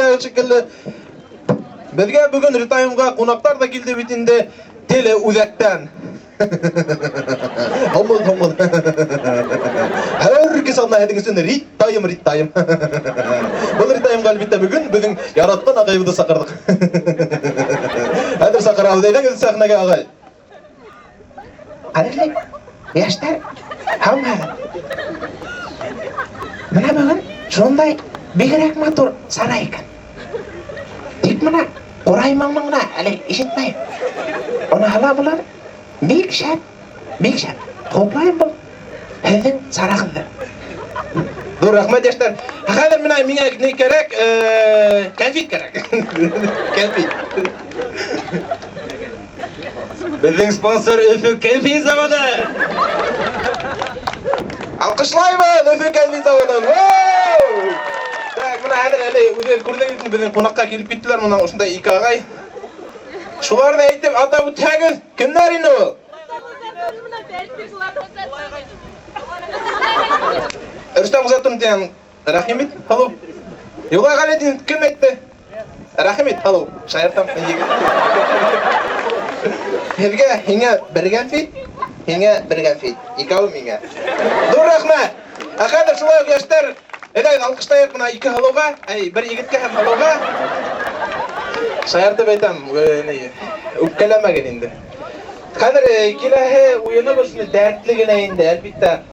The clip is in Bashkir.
килә шикелле. Беҙгә бөгөн Ритаймға ҡунаҡтар ҙа килде бит инде телеүҙәктән. Һаумыһығыҙ, һаумыһығыҙ. Һәр кис аҙна һеҙҙең өсөн Ритайм, Ритайм. Был Ритаймға, әлбиттә, бөгөн беҙҙең яратҡан ағайыбыҙҙы саҡырҙыҡ. Хәҙер саҡырабыҙ. Әйҙәгеҙ сәхнәгә, ағай. Ҡәҙерле йәштәр, һаумыһығыҙ. Бына бөгөн шундай бигерәк матур сара икән. Тик бына ҡурай моңон ғына әле ишетмәйем. Уныһы ла булыр. Бик шәп, бик шәп. Хуплайым был һеҙҙең сарағыҙҙы. Ҙур рәхмәт, йәштәр. Хәҙер бына миңә ни кәрәк? Кәнфит кәрәк. Кәнфит. Беҙҙең спонсор Өфө кәнфит заводы. Алҡышлайбыҙ Өфө кәнфит заводын. Воу! Так, бына хәҙер әле үҙегеҙ күрҙегеҙ, беҙҙең ҡунаҡҡа килеп киттеләр бына ошондай ике ағай. Шуларҙы әйтеп атап үтһәгеҙ, кемдәр инде ул? Рөстәм Ғиззәтуллин тигән рәхим ит, һылыу. Юлай Ғәлетдин кем әйтте? Рәхим ит, һылыу. Шаяртам, егет. Һеҙгә һиңә бер кәнфит, һиңә бер кәнфит. Икәүе миңә. Ҙур рәхмәт. Ә хәҙер шулай уҡ йәштәр, әйҙәгеҙ алҡышлайыҡ бына ике һылыуға, әй, бер егеткә һәм һылыуға. Шаяртып әйтәм, ни, үпкәләмәгеҙ инде. Хәҙер киләһе уйыныбыҙ дәртле генә инде, әлбиттә.